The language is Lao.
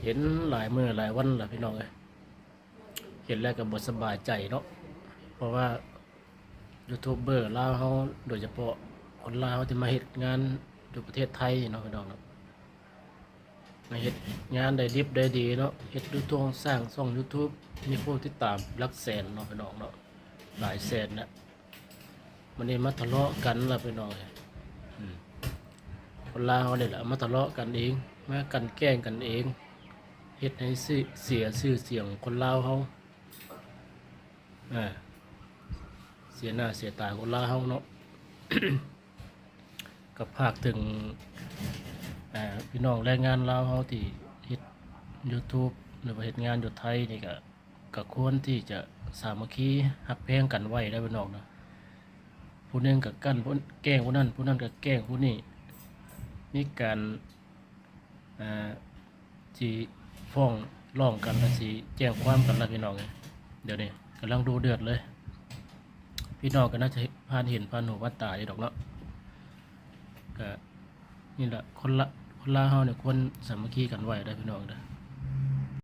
ເຫັນຫຼາຍມື້ຫຼາຍວັນລະພີ່ນ້ອງເອີຍ ເຫັນແລ້ວກໍບໍ່ສະບາຍໃຈເນາະ ເພາະວ່າຢູທູບເບີລາວເຮົາ ໂດຍສະເພາະຄົນລາວເຮົາທີ່ມາເຮັດງານຢູ່ປະເທດໄທເນາະພີ່ນ້ອງເນາະ ມາເຮັດງານໄດ້ດິບໄດ້ດີເນາະ ເຮັດຢູທູບ ສ້າງຊ່ອງຢູທູບ ມີຜູ້ຕິດຕາມຫຼັກແສນເນາະພີ່ນ້ອງເນາະ ຫຼາຍແສນນະ ບາດນີ້ມາທະເລາະກັນລະພີ່ນ້ອງເອີຍ ອືມ ຄົນລາວເຮົານີ້ລະມາທະເລາະກັນເອງ ມາກັ່ນແກ້ງກັນເອງ ເຮັດໃຫ້ເສຍຊື່ສຽງຄົນລາວເຮົາ ເອີ ເສຍໜ້າເສຍຕາຄົນລາວເຮົາເນາະ ກໍຝາກເຖິງ ເອີ ພີ່ນ້ອງແຮງງານລາວເຮົາທີ່ເຮັດຢູທູບ ຫຼືວ່າເຮັດງານຢູ່ໄທນີ້ ກໍ ກໍຄວນທີ່ຈະສາມັກຄີຮັກແພງກັນໄວ້ເດີພີ່ນ້ອງເດີ ຜູ້ໜຶ່ງກໍກັ່ນ ແກ້ງຜູ້ນັ້ນ ຜູ້ນັ້ນກໍແກ້ງຜູ້ນີ້ ມີການ ອ່າ ຊິຟ້ອງຮ້ອງກັນ ແລະ ຊິແຈ້ງຄວາມກັນລະພີ່ນ້ອງເອີຍ ດຽວນີ້ກຳລັງດຸເດືອດເລີຍ ພີ່ນ້ອງກໍໜ້າຈະຜ່ານເຫັນຜ່ານຫູຜ່ານຕາຢູ່ດອກເນາະ ກໍນີ້ລະ ຄົນລະ ຄົນລາວເຮົານີ້ຄວນສາມັກຄີກັນໄວ້ເດີພີ່ນ້ອງເດີ